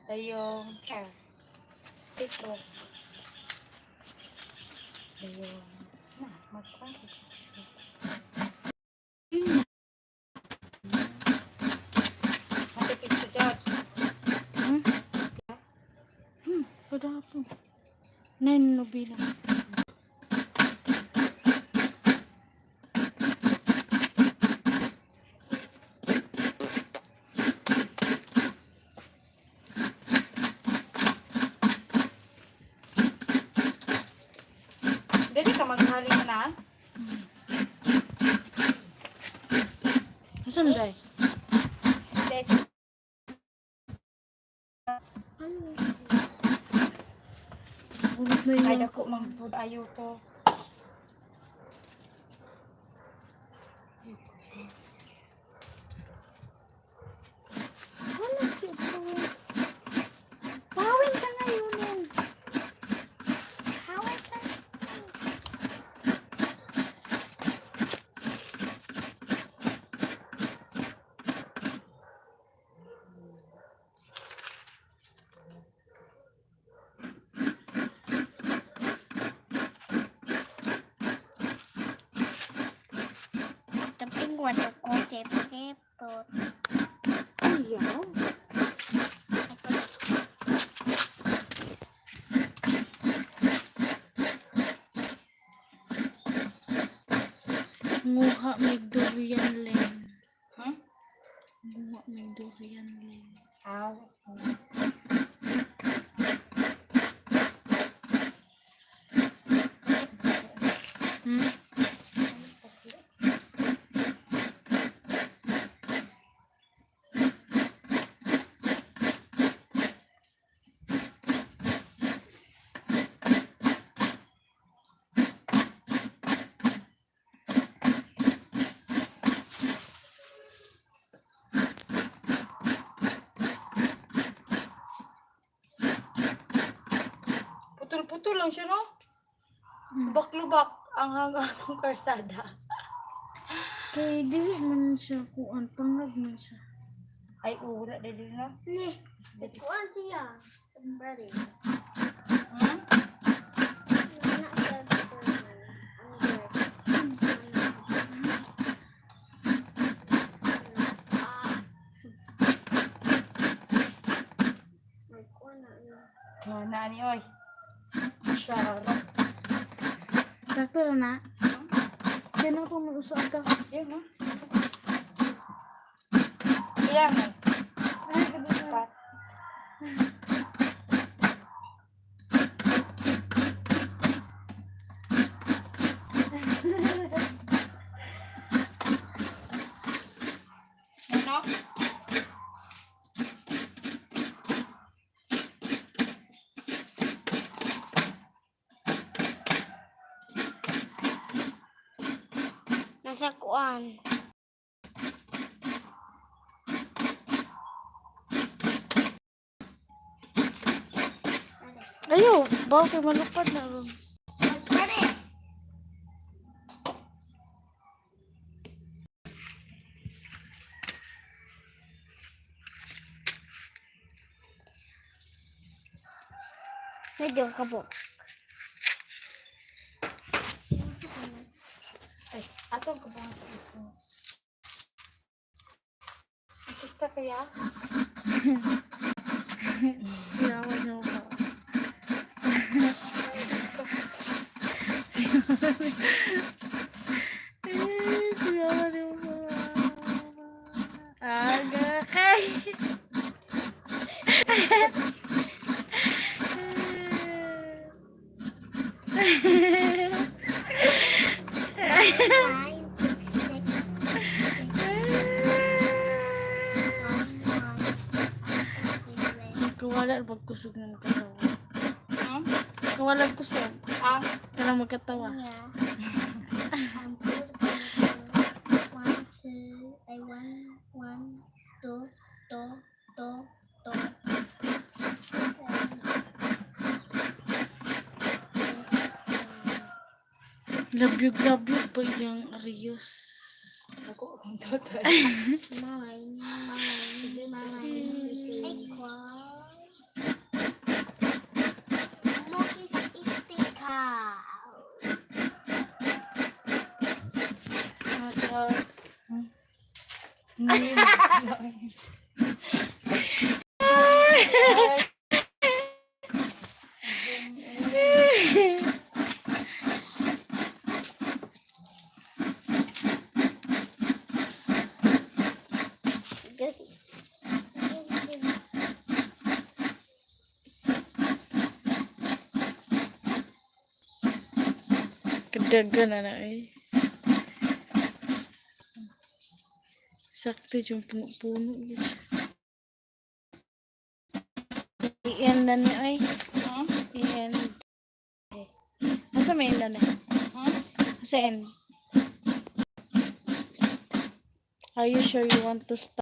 Dayong care. Facebook. Dayong na magkuan ko siya. Ate piso jud. Kada po. Nine no bilang. Dili ka maghaling na. Asan day? Dahil Bunot na ay yun. dako man pud ayo to. Wala si Bawin. Bawin ka ngayon. Bawin ka. Taping wato ko tip tip tot. Ayaw. Nguha mig durian len. Huh? Nguha mig durian len. Aw. Putol-putol lang siya, no? Lubak-lubak ang hanggang ng karsada. Kay dili man siya kuan, pangag man siya. Ay, oo, wala dili na. Ni. Kuan siya. Ready. Hmm? Wala siya kuan. Ang Magkuan na ano. Kaya na ni oy. Charot. Sakto na na. Kaya na ako mag-usap ka. Yun, no? Ilang eh? Apat. Ano? Nasa kuan. Ayaw, bawo kay malupad na ron. Ready. Medyo kabok. Ay, atong kabungan sa ito. Nakita kaya? Siyawa niyo ba? Eh, siyawa niyo ba? Aga kay. 5, 6, 1, 1, Kawala pagkusog ng magkatawa. Hmm? Kawala kusog. Ah, Kaya magkatawa. Yeah. 1, 2, ay, 1, 1, 2, 2, 2, 2. Labyog-labyog pa iyang Arios. ako akong tatay. Malay, malay, malay. Ay, kwa. In. Good. Kadagan na na eh. Sakto yung puno-puno. Yun siya. I-end na ni ay. I-end. Asa may end na ni? Asa end? Are you sure you want to stop?